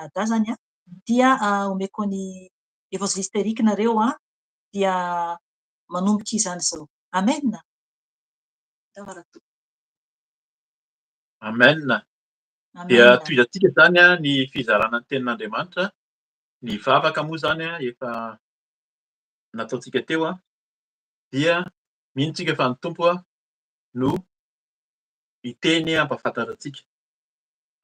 Canada zany an, dia omeko an'i Evangeliste Eric nareo an, dia manomboka izany izao. Amen! Amen. Dia tohizantsika izany ny fizarana ny tenin'Andriamanitra. Ny vavaka moa izany efa nataontsika teo dia mino tsika fa ny Tompo no hiteny hampahafantatra antsika.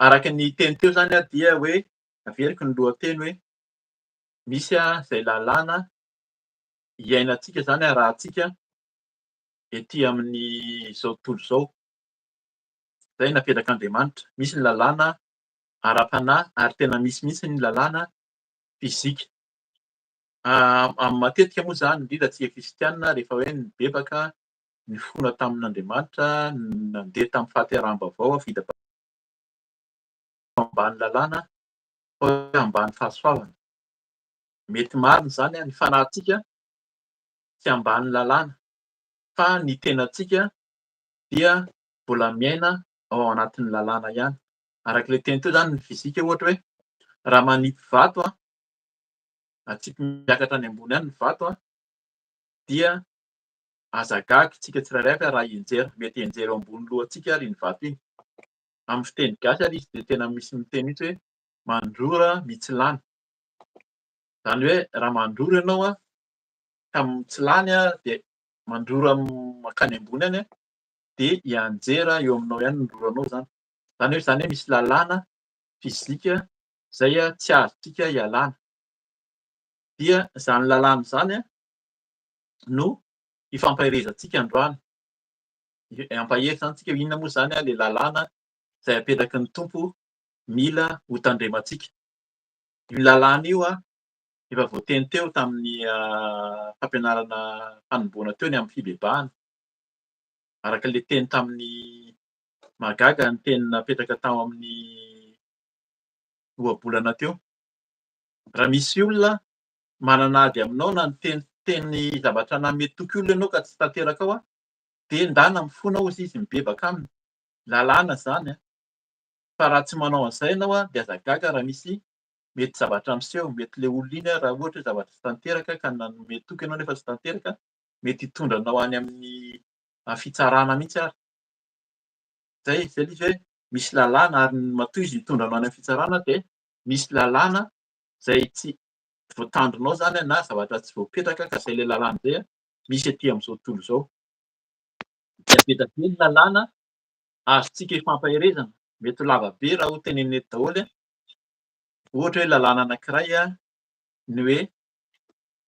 Araka ny teny teo izany dia hoe averiko ny lohateny hoe misy izay lalàna iainantsika izany arahantsika ety amin'izao tontolo izao. Izay napetrak'Andriamanitra. Misy ny lalàna ara-panahy ary tena misy mihitsy ny lalàna fizika. Amin'ny matetika moa izany, indrindra antsika kristiana, rehefa hoe nibebaka, nifona tamin'Andriamanitra, nandeha tamin'ny fahateraham-baovao, vita ambany lalàna fa hoe ambany fahasoavana. Mety marina izany, ny fanahintsika tsy ambany lalàna fa ny tenantsika dia mbola miaina ao anatin'ny lalàna ihany. Araka ilay teny teo izany ny fizika ohatra hoe raha manipy vato, atsipy miakatra any ambony any ny vato dia aza gaga isika tsirairay avy raha hianjera, mety hianjera eo ambony lohantsika ary iny vato iny. Amin'ny fiteny gasy ary izy dia tena misy miteny mihitsy hoe mandrora mitsilany. Izany hoe raha mandrora ianao ka mitsilany dia mandrora mankany ambony any dia hianjera eo aminao ihany ny roranao izany. Izany hoe izany hoe misy lalàna fizika izay tsy azontsika ialana. Dia izany lalàna izany no ifampaherezantsika androany. Hampahery izany tsika hoe inona moa izany ilay lalàna izay apetraky ny Tompo mila hotandremantsika. Io lalàna io efa voateny teo tamin'ny fampianarana fanombohana teo ny amin'ny fibebahana. Araka ilay teny tamin'ny mahagaga ny teny napetraka tao amin'ny ohabolana teo. Raha misy olona manana ady aminao na niteniteny zavatra nanome toky olona ianao ka tsy tanterakao dia ndana mifona hozy izy mibebaka aminy. Lalàna izany an! Fa raha tsy manao an'izay ianao dia aza gaga raha misy mety zavatra miseho, mety ilay olona iny raha ohatra hoe zavatra tsy tanteraka ka nanome toky ianao nefa tsy tanteraka, mety hitondra anao any amin'ny fitsarana mihitsy ary. Izay, izay ilay izy hoe misy lalàna ary matoa izy hitondra anao any amin'ny fitsarana dia misy lalàna izay tsy voatandrinao izany na zavatra tsy voapetraka ka izay ilay lalàna izay misy ety amin'izao tontolo izao. Dia be dia be ny lalàna azontsika ifampaherezana, mety ho lava be raha ho tenenina eto daholo. Ohatra hoe lalàna anankiray ny hoe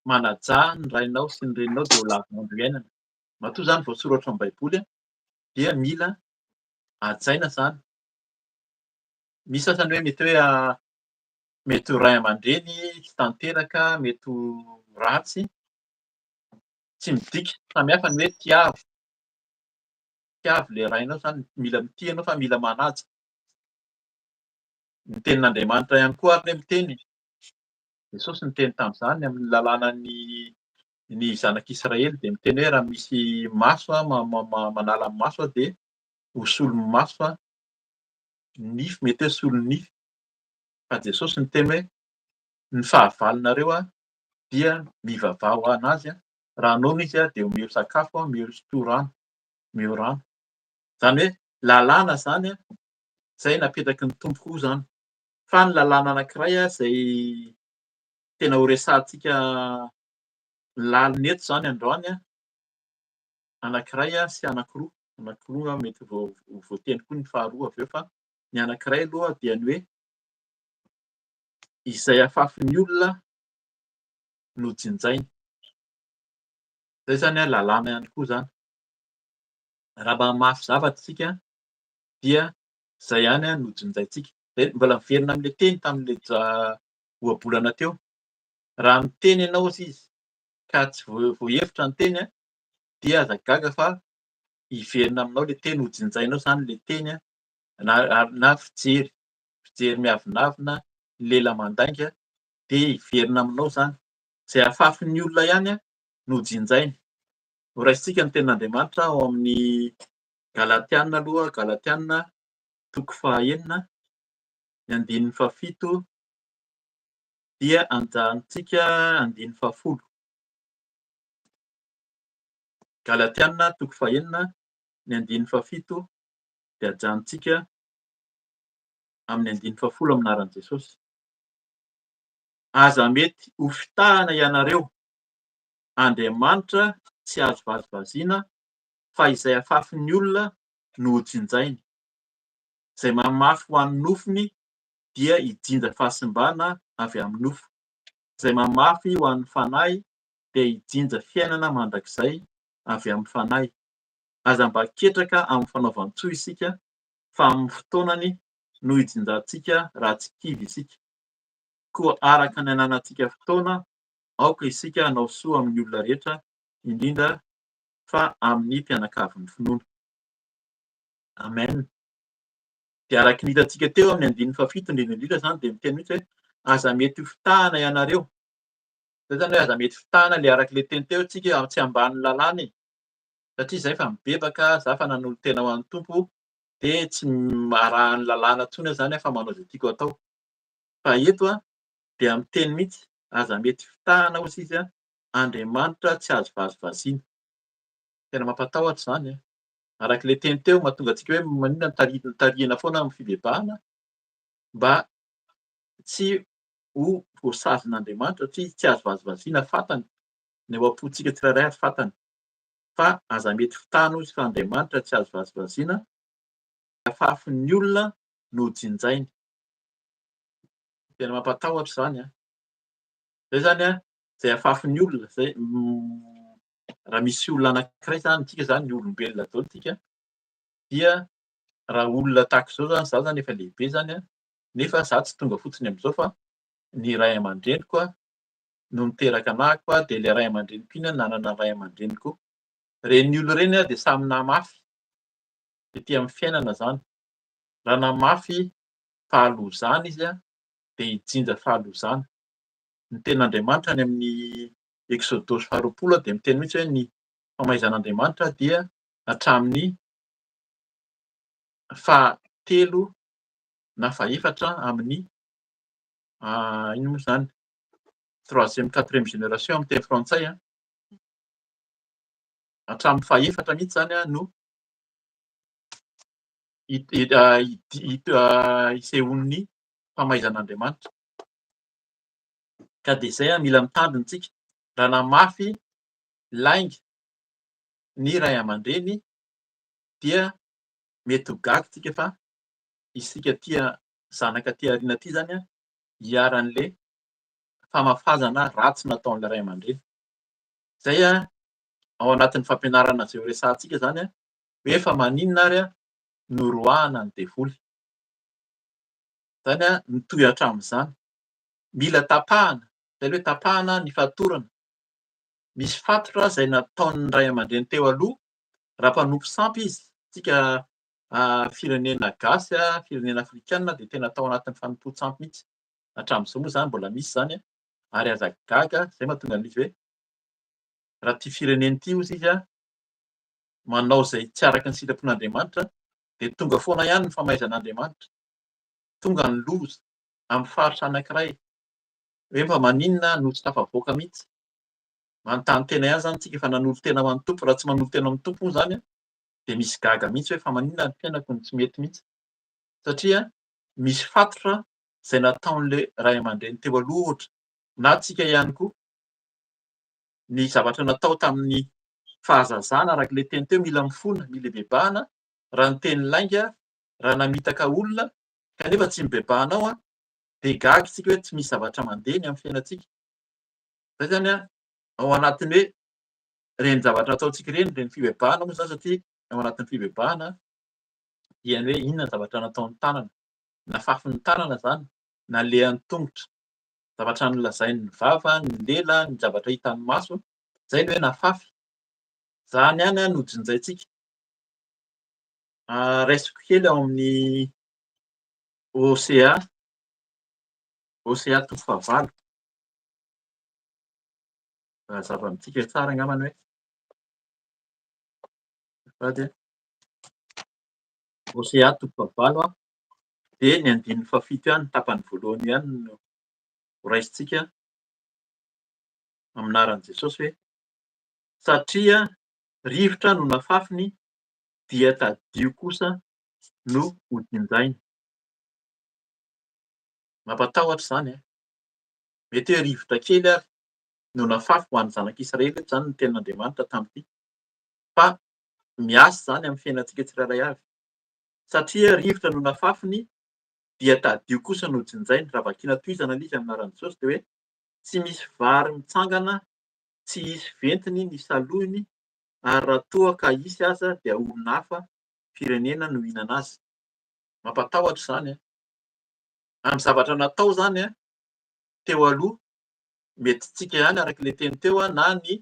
manajà ny rainao sy ny reninao dia ho lava andro iainana. Matoa izany voasoratra ao amin'ny Baiboly dia mila hajaina izany. Misy sasany hoe mety hoe mety ho ray aman-dreny tsy tanteraka, mety ho ratsy, tsy midika. Samy hafa ny hoe tiavo. Tiavo ilay rainao izany, mila mitia ianao fa mila manaja. Ny tenin'Andriamanitra ihany koa ary anie miteny, Jesosy niteny tamin'izany amin'ny lalànan'ny ny zanak'Israely dia miteny hoe raha misy maso manala ny maso dia ho solon'ny maso ny nify, mety hoe solon'ny nify. Fa Jesosy niteny hoe ny fahavalonareo dia mivavaha ho an'azy, raha noana izy dia omeo sakafo, omeo sotroa rano, omeo rano. Izany hoe lalàna izany izay napetraky ny Tompo koa izany. Fa ny lalàna anankiray izay tena ho resahantsika lalina eto izany androany, anankiray sy anankiroa, anankiroa mety ho voateny koa ny faharoa avy eo fa ny anankiray aloha dia ny hoe izay afafin'ny olona no jinjainy. Izay izany lalàna ihany koa izany. Raha mba mafy zavatra isika dia izay ihany no jinjaintsika. Izay mbola miverina amin'ilay teny tamin'ilay ohabolana teo. Raha miteny ianao hozy izy ka tsy voahevitra ny teny dia aza gaga fa hiverina aminao ilay teny, ho jinjainao izany ilay teny na fijery, fijery miavonavona, lela mandainga dia hiverina aminao izany. Izay afafin'ny olona ihany no jinjainy. Horaisintsika ny tenin'Andriamanitra ao amin'ny Galatiana aloha, Galatiana toko fahaenina, ny andininy fahafito. Dia anjarantsika andininy fahafolo. Galatiana toko fahenina ny andininy fahafito dia ajanontsika amin'ny andininy fahafolo amin'ny anaran'i Jesosy. Aza mety ho fitahana ianareo, Andriamanitra tsy azo vazivaziana fa izay afafin'ny olona no hojinjainy. Izay mamafy ho an'ny nofony dia hijinja fahasimbana avy amin'ny nofo. Izay mamafy ho an'ny fanahy dia hijinja fiainana mandrakizay avy amin'ny fanahy. Aza mba ketraka amin'ny fanaovan-tsoa isika fa amin'ny fotoanany no hijinjantsika raha tsy kivy isika. Koa araka ny ananantsika fotoana, aoka isika hanao soa amin'ny olona rehetra, indrindra fa amin'ny mpianakavin'ny finoana. Amen. Dia araka ny hitantsika teo amin'ny andininy fahafito indrindra indrindra izany dia miteny mihitsy hoe aza mety ho fitahana ianareo. Izay izany hoe aza mety fitahana ilay araka ilay teny teo tsika tsy ambanin'ny lalàna e. Satria izay efa mibebaka, za efa nanolo-tena ho an'ny Tompo dia tsy arahan'ny lalàna intsony aho izany fa manao izay tiako atao. Fa eto dia miteny mihitsy aza mety fitahana hozy izy Andriamanitra tsy azo vazivaziana. Tena mampatahotra izany an. Araka ilay teny teo mahatonga antsika hoe maninona no tarihina foana amin'ny fibebahana mba tsy ho voasazin'Andriamanitra satria tsy azo vazivaziana fantany ny ao am-pontsika tsirairay avy fantany fa aza mety fitahana hozy fa Andriamanitra tsy azo vazivaziana afafin'ny olona no jinjainy. Tena mampatahotra izany an. Izay izany an, izay afafin'ny olona, izay raha misy olona anankiray izany, tsika izany ny olombelona daholo tsika, dia raha olona tahaka izao izany, izaho izany efa lehibe izany an, nefa izaho tsy tonga fotsiny amin'izao fa ny ray aman-dreniko no niteraka anahako dia ilay ray aman-dreniko iny nanana ray aman-dreny koa. Ireny olona ireny dia samy namafy ety amin'ny fiainana izany. Raha namafy fahalozana izy dia hijinja fahalozana. Ny tenin'Andriamanitra any amin'ny Eksodosy faharoapolo dia miteny mihitsy hoe ny famaizan'Andriamanitra dia hatramin'ny fahatelo na fahefatra amin'ny inona moa izany troisième quatrième génération amin'ny teny frantsay an, hatramin'ny fahefatra mihitsy izany no isehoan'ny famaizan'Andriamanitra. Ka dia izay an, mila mitandrina isika. Raha namafy lainga ny ray aman-dreny dia mety ho gaga isika fa isika aty zanaka aty aoriana aty izany an, iharan'ilay famafazana ratsy nataon'ilay ray aman-dreny. Izay an, ao anatin'ny fampianarana izay ho resahantsika izany an, hoe fa maninona ary an no roahana ny devoly. Izany an, mitohy hatramin'izany. Mila tapahana, izay aloha hoe tapahana ny fatorana. Misy fatotra izay nataon'ny ray aman-dreny teo aloha, raha mpanompo sampy izy, isika firenena gasy, firenena afrikana dia tena tao anatin'ny fanompoan-tsampy mihitsy. Hatramin'izao moa izany mbola misy izany ary aza gaga, izay mahatonga an'izy hoe raha ity firenena ity hozy izy manao izay tsy araka ny sitrapon'Andriamanitra dia tonga foana ihany ny famaizan'Andriamanitra. Tonga ny loza amin'ny faritra anankiray hoe mba maninona no tsy tafavoaka mihitsy. Manontany tena ihany izany isika efa nanolo-tena ho an'ny Tompo. Raha tsy manolo-tena amin'ny Tompo moa izany dia misy gaga mihitsy hoe fa maninona ny fiainako no tsy mety mihitsy. Satria misy fatotra izay nataon'ilay ray aman-dreny teo aloha ohatra, na tsika ihany koa, ny zavatra natao tamin'ny fahazazana araka ilay teny teo, mila mifona, mila ibebahana, raha niteny lainga, raha namitaka olona kanefa tsy mibebahanao an, dia gaga isika hoe tsy misy zavatra mandeha ny amin'ny fiainantsika. Izay izany an, ao anatin'ny hoe ireny zavatra ataontsika ireny, ireny fibebahana moa izany satria ao anatin'ny fibebahana dia ny hoe inona ny zavatra nataon'ny tanana, nafafin'ny tanana izany, nalehan'ny tongotra, zavatra nolazain'ny vava, ny lela, ny zavatra hitan'ny maso, izay ny hoe nafafy. Izany ihany no jinjaintsika. Raisiko kely ao amin'ny Hosea, Hosea toko fahavalo. Mazava amintsika tsara angambany hoe azafady a. Hosea toko fahavalo dia ny andininy fahafito ihany, tapany voalohany ihany no. Horaisintsika amin'ny anaran'i Jesosy hoe satria rivotra no nafafiny dia tadio kosa no hojinjainy. Mampatahotra izany e! Mety hoe rivotra kely ary no nafafy ho an'ny zanak'Israely eto izany ny tenin'Andriamanitra tamin'ity. Fa miasa izany amin'ny fiainantsika tsirairay avy. Satria rivotra no nafafiny dia tadio kosa no jinjainy. Raha vakiana tohizana ilay izy amin'ny anaran'i Jesosy dia hoe tsy misy vary mitsangana, tsy hisy ventiny ny salohiny ary raha toa ka hisy aza dia olona hafa firenena no hihinana azy. Mampatahotra izany an! Amin'ny zavatra natao izany an, teo aloha, mety tsika ihany araka ilay teny teo an, na ny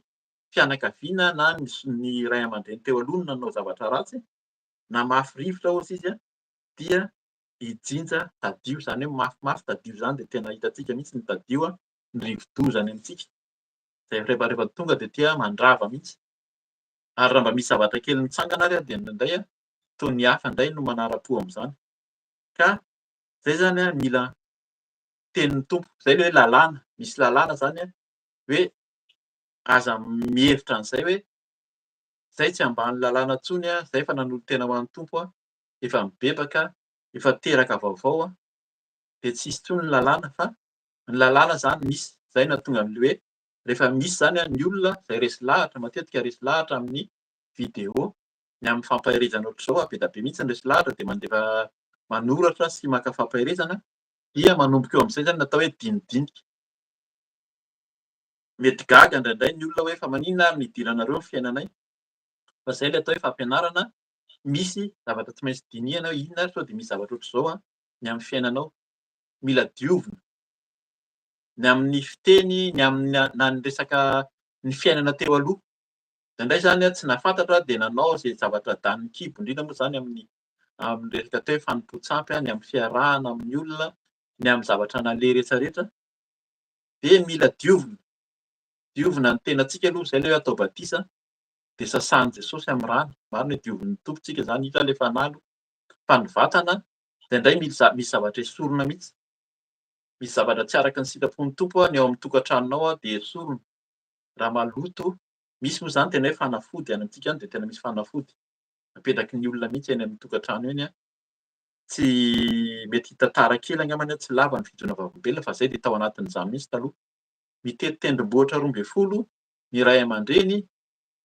fianakaviana na ny ray aman-dreny teo aloha no nanao zavatra ratsy, na mafy rivotra ozy izy an, dia hijinja tadio, izany hoe mafimafy tadio izany dia tena hitantsika mihitsy ny tadio an, ny rivo-doza any amintsika, izay rehefa rehefa tonga dia tia mandrava mihitsy. Ary raha mba misy zavatra kely mitsangana ary dia indraindray an, toa ny hafa indray no manara-po amin'izany. Ka izay izany an, mila tenin'ny Tompo. Izay ilay hoe lalàna. Misy lalàna izany an, hoe aza mihevitra an'izay hoe izay tsy ambany lalàna intsony an, izay efa nanolo-tena ho an'ny Tompo an, efa mibebaka, efa teraka vaovao an, dia tsy hisy intsony ny lalàna fa ny lalàna izany misy. Izay no nahatonga an'ilay hoe rehefa misy izany an, ny olona izay resy lahatra, matetika resy lahatra amin'ny vidéo, ny amin'ny fampaherezana ohatr'izao, be dia be mihitsy ny resy lahatra dia mandefa manoratra sy maka fampaherezana, dia manomboka eo amin'izay izany ny atao hoe dinidinika. Mety gaga indraindray ny olona hoe fa maninona ary no idiranareo ny fiainanay? Fa izay ilay atao hoe fampianarana, misy zavatra tsy maintsy dinihana hoe inona ary sao dia misy zavatra ohatr'izao ny amin'ny fiainanao. Mila diovina. Ny amin'ny fiteny, ny amin'ny na ny resaka ny fiainana teo aloha. Indraindray izany tsy nahafantatra dia nanao izay zavatra danin'ny kibo indrindra moa izany amin'ny amin'ny resaka atao hoe fanompoan-tsampy, ny amin'ny fiarahana amin'ny olona, ny amin'ny zavatra naleha rehetra rehetra dia mila diovina. Diovina ny tenantsika aloha, izay ilay hoe atao batisa, dia sasan'i Jesosy amin'ny rany. Marina hoe diovin'ny Tompo tsika izany, io izany ilay fanahy aloha. Fa ny vatana, indraindray mila misy zavatra esorina mihitsy. Misy zavatra tsy araka ny sitrapon'ny Tompo ny ao amin'ny tokantranonao dia esorina. Raha maloto, misy moa izany tena hoe fanafody any amintsika any dia tena misy fanafody apetraky ny olona mihitsy eny amin'ny tokantrano eny. Tsy mety hitantara kely angambany aho, tsy lava ny fijoroana vavolombelona fa izay dia tao anatin'izany mihitsy taloha. Mitety tendrombohitra 12 ny ray aman-dreny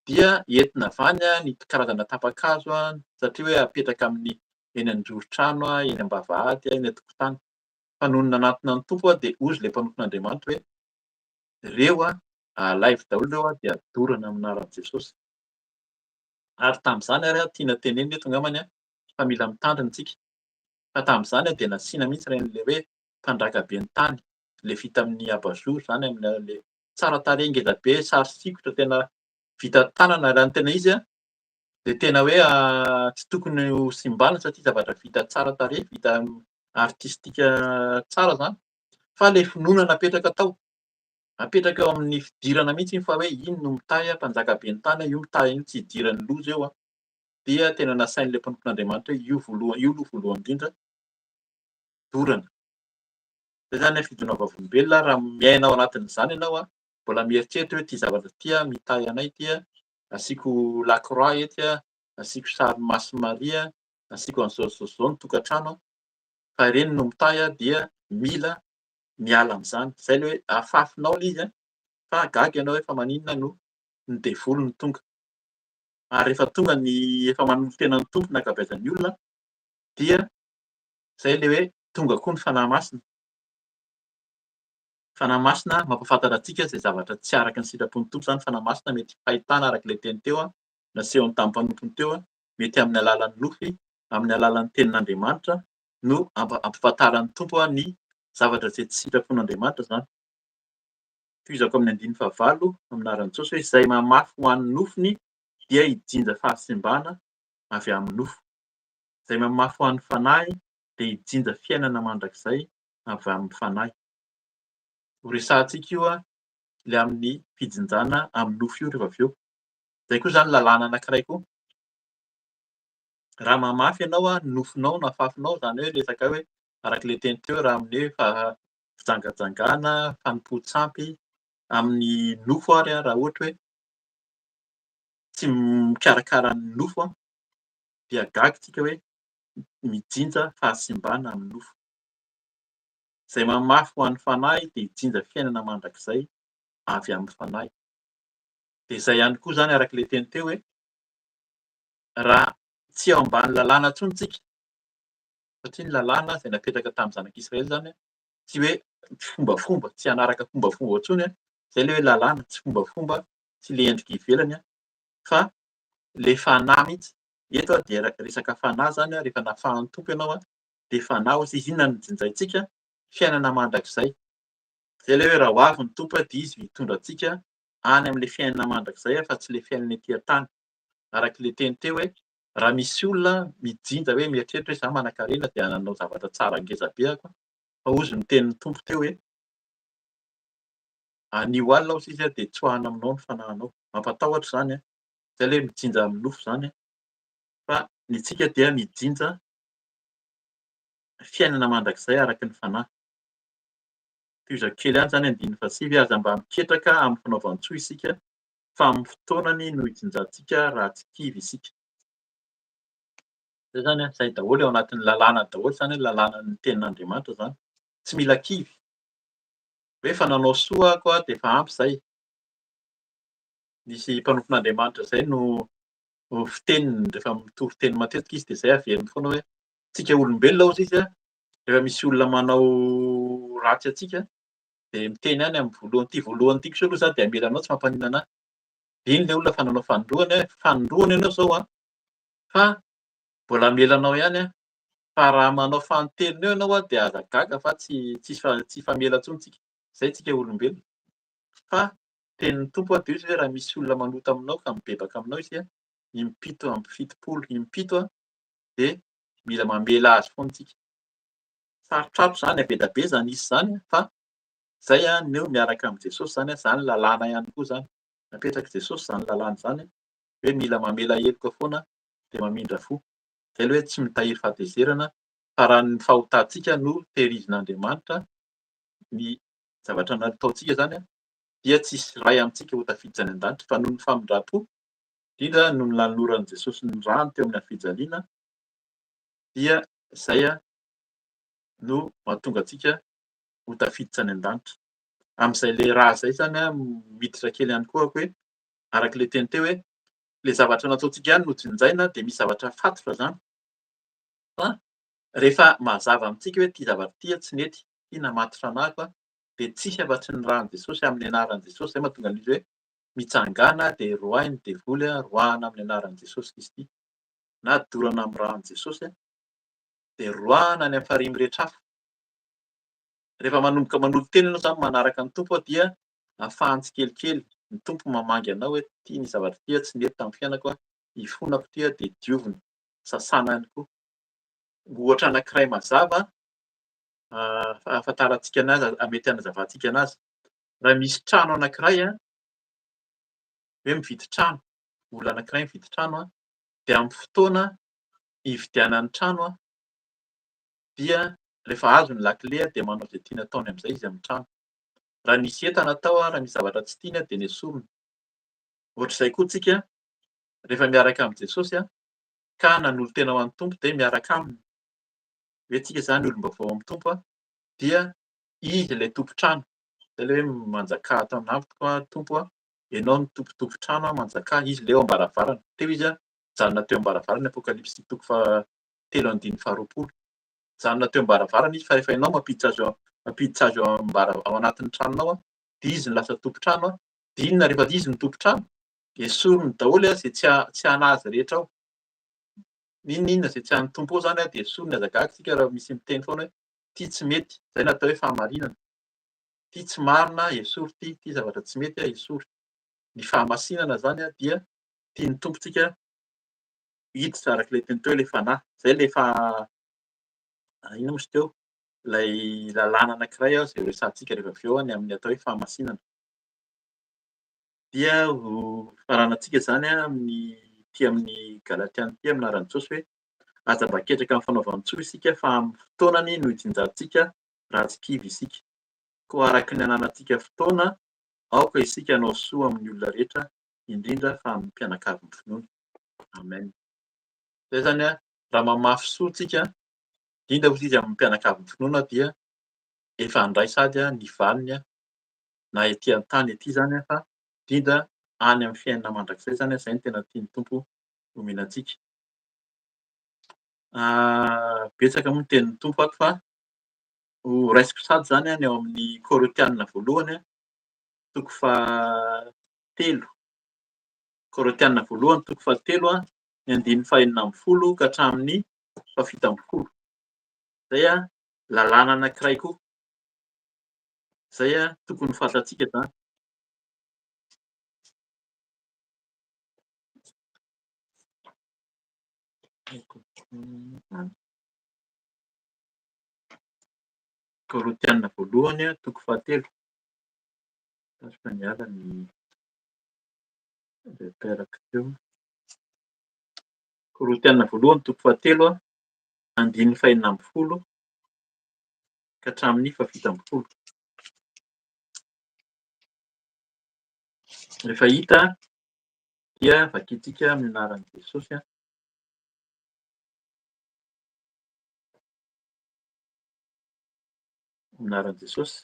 dia entina avy any ny karazana tapa-kazo satria hoe apetraka amin'ny eny an-joron-trano, eny am-bavahady, eny an-tokotany. Fa nony nanatona ny Tompo dia hozy ilay mpanompon'Andriamanitra hoe ireo alaivo daholo ireo dia dorana amin'ny anaran'i Jesosy. Ary tamin'izany ary tiana tenenina eto angambany fa mila mitandrina isika. Fa tamin'izany dia nasiana mihitsy ireny ilay hoe mpandraka be ny tany, ilay vita amin'ny abat-jour izany, amin'ilay tsara tarehy ngeza be, sary sikotra tena vita tanana raha ny tena izy dia tena hoe tsy tokony ho simbana satria zavatra vita tsara tarehy, vita artistika tsara izany. Fa ilay finoana napetraka tao, apetraka eo amin'ny fidirana mihitsy iny fa hoe iny no mitahy, mpanjaka be ny tany, io mitahy io tsy hidiran'ny loza eo. Dia tena nasain'ilay mpanompon'Andriamanitra hoe io voalohany, io aloha voalohany indrindra dorana. Izay izany ny fijoroana vavolombelona, raha miaina ao anatin'izany ianao, mbola mieritreritra hoe ity zavatra ity mitahy anay ity, asiako la croix ety, asiako sarin'i Masina Maria, asiako an'izao sy izao sy izao ny tokantrano, fa ireny no mitahy dia mila miala amin'izany. Izay ilay hoe afafinao ilay izy fa gaga ianao hoe fa maninona no ny devoly no tonga. Ary rehefa tonga ny efa manolo-tena ny Tompo ny ankabeazan'ny olona dia izay ilay hoe tonga koa ny Fanahy Masina. Fanahy Masina mampahafantatra antsika izay zavatra tsy araka ny sitrapon'ny Tompo izany Fanahy Masina mety hahitana araka ilay teny teo nasehony tamin'ny mpanompony teo, mety amin'ny alalan'ny nofy, amin'ny alalan'ny tenin'Andriamanitra no ampahafantaran'ny Tompo ny zavatra izay tsy sitrapon'Andriamanitra izany. Tohizako amin'ny andininy fahavalo amin'ny anaran'i Jesosy hoe izay mamafy ho an'ny nofony dia hijinja fahasimbana avy amin'ny nofo. Izay mamafy ho an'ny fanahy dia hijinja fiainana mandrakizay avy amin'ny fanahy. Ho resahantsika io ilay amin'ny fijinjana amin'ny nofo io rehefa avy eo. Izay koa izany lalàna anankiray koa. Raha mamafy ianao, ny nofonao no afafinao, izany hoe resaka hoe araka ilay teny teo raha amin'ny hoe fijangajangana, fanompoan-tsampy, amin'ny nofo ary raha ohatra hoe tsy mikarakara ny nofo dia gaga isika hoe mijinja fahasimbana amin'ny nofo. Izay mamafy ho an'ny fanahy dia hijinja fiainana mandrakizay avy amin'ny fanahy. Dia izay ihany koa izany araka ilay teny teo hoe raha tsy eo ambany lalàna intsony isika, satria ny lalàna izay napetraka tamin'ny zanak'Israely izany tsy hoe fombafomba, tsy hanaraka fombafomba intsony, izay ilay hoe lalàna, tsy fombafomba, tsy ilay endrika ivelany fa ilay fanahy mihitsy. Eto dia resaka fanahy izany, rehefa nafahan'ny Tompo ianao dia fanahy hozy izy, inona no jinjaintsika? Fiainana mandrakizay. Izay ilay hoe raha ho avy ny Tompo dia izy hitondra antsika any amin'ilay fiainana mandrakizay fa tsy ilay fiainana ety an-tany. Araka ilay teny teo hoe raha misy olona mijinja hoe mieritreritra hoe izaho manankarena dia hanao zavatra tsara ngeza be aho fa hozy ny tenin'ny Tompo teo hoe anio alina hozy izy dia tsoahina aminao ny fanahinao. Mampatahotra izany an! Izay ilay hoe mijinja amin'ny nofo izany an! Fa ny antsika dia mijinja fiainana mandrakizay araka ny fanahy. Tohizako kely ihany izany andininy fahasivy, aza mba miketraka amin'ny fanaovan-tsoa isika fa amin'ny fotoanany no hijinjantsika raha tsy kivy isika. Izay izany an, izay daholo ao anatin'ny lalàna daholo izany an, lalànan'ny tenin'Andriamanitra izany. Tsy mila kivy. Hoe efa nanao soa aho koa dia efa ampy izay. Nisy mpanompon'Andriamanitra izay no fiteniny rehefa mitory teny matetika izy dia izay averiny foana hoe tsika olombelona hozy izy an, rehefa misy olona manao ratsy antsika dia miteny ihany amin'ny voalohany ity voalohany ity kosa aloha za dia hamela anao tsy mampaninona anahy. Dia iny ilay olona fa nanao fanindroany hoe fanindroany ianao izao an, fa mbola hamela anao ihany aho. Fa raha manao fanintelony eo ianao an, dia aza gaga fa tsy tsisy tsy hifamela intsony tsika. Izay tsika olombelona. Fa tenin'ny Tompo an, dia hoy izy hoe raha misy olona manota aminao ka mibebaka aminao izy an, impito amby fitopolo impito an, dia mila mamela azy foana tsika. Sarotrato izany, be dia be izany isa izany fa izay no miaraka amin'i Jesosy izany, izany lalàna ihany koa izany. Napetrak'i Jesosy izany lalàna izany hoe mila mamela heloka foana dia mamindra fo. Izay ilay hoe tsy mitahiry fahatezerana fa raha ny fahotantsika no tehirizin'Andriamanitra, ny zavatra nataontsika izany dia tsisy iray amintsika ho tafiditra any an-danitra fa noho ny famindram-po, indrindra noho ny nanoloran'i Jesosy ny rany teo amin'ny hazofijaliana dia izay no mahatonga antsika ho tafiditra any an-danitra. Amin'izay ilay raha izay izany miditra kely ihany koa aho hoe araka ilay teny teo hoe ilay zavatra nataontsika ihany no jinjaina dia misy zavatra fatotra izany fa rehefa mazava amintsika hoe ity zavatra ity tsy nety, ity namatotra anahako dia tsisy afa-tsy ny ràn'i Jesosy amin'ny anaran'i Jesosy izay mahatonga an'izy hoe mitsangàna dia roahy ny devoly, roahana amin'ny anaran'i Jesosy Kristy na dorana amin'ny ràn'i Jesosy dia roahana any amin'ny farihy mirehitra afo. Rehefa manomboka manolo-tena ianao izany manaraka ny Tompo dia afahany tsikelikely ny Tompo mamangy anao hoe ity ny zavatra ity tsy nety tamin'ny fiainako, ifonako ity dia diovina, sasana ihany koa. Ohatra anankiray mazava ahafantarantsika anazy, mety hanazavantsika anazy. Raha misy trano anankiray hoe mividy trano, olona anankiray mividy trano dia amin'ny fotoana hividianany trano dia rehefa azo ny lakile dia manao izay tiany ataony amin'izay izy amin'ny trano. Raha nisy entana tao, raha misy zavatra tsy tiany dia nesoriny. Ohatr'izay koa tsika rehefa miaraka amin'i Jesosy ka nanolo-tena ho an'ny Tompo dia miaraka aminy. Hoe tsika izany olom-baovao amin'ny Tompo dia izy ilay tompon-trano. Izay ilay hoe manjakà ato anatiko Tompo a, ianao no tompo-tompon-trano manjakà, izy ilay eo am-baravarana. Teo izy nijanona teo am-baravarana Apokalypsy toko fahatelo andininy faharoapolo. Nijanona teo am-baravarana izy fa rehefa ianao mampiditra azy ao mampiditra azy ao am-bara ao anatin'ny tranonao dia izy no lasa tompon-trano dia inona rehefa izy no tompon-trano? Esoriny daholo izay tsy tsy an'azy rehetra ao. N'inon'inona izay tsy an'ny Tompo ao izany dia esoriny. Aza gaga isika raha misy miteny foana hoe ity tsy mety. Izay no atao hoe fahamarinana. Ity tsy marina, esory ity, ity zavatra tsy mety, esory. Ny fahamasinana izany dia tian'ny Tompo tsika hiditra araka ilay teny teo ilay fanahy. Izay ilay fa inona moa izy teo? Ilay lalàna anankiray izay horesahantsika rehefa avy eo ny amin'ny atao hoe fahamasinana. Dia ho faranantsika izany amin'ny ity amin'ny Galatiana ity amin'ny anaran'i Jesosy hoe aza mba ketraka amin'ny fanaovan-tsoa isika fa amin'ny fotoanany no hijinjantsika raha tsy kivy isika. Koa araka ny ananantsika fotoana, aoka isika hanao soa amin'ny olona rehetra, indrindra fa amin'ny mpianakavin'ny finoana. Amen. Izay izany raha mamafy soa tsika, indrindra hoy izy amin'ny mpianakavin'ny finoana dia efa handray sady ny valiny na ety an-tany ety izany fa indrindra any amin'ny fiainana mandrakizay izany, izay no tena tian'ny Tompo omena antsika. Betsaka moa ny tenin'ny Tompo ato fa ho raisiko sady izany ny ao amin'ny Korintiana voalohany toko fahatelo. Korintiana voalohany toko fahatelo ny andininy fahenina ambin'ny folo ka hatramin'ny fahafito ambin'ny folo. Izay lalàna anankiray koa. Izay tokony ho fantatsika izany. Korintiana voalohany toko fahatelo. Fa niala ny repère-ko teo. Korintiana voalohany toko fahatelo andininy fahenina ambin'ny folo ka hatramin'ny fahafito ambin'ny folo. Rehefa hita dia vakintsika amin'ny anaran'i Jesosy. Amin'ny anaran'i Jesosy.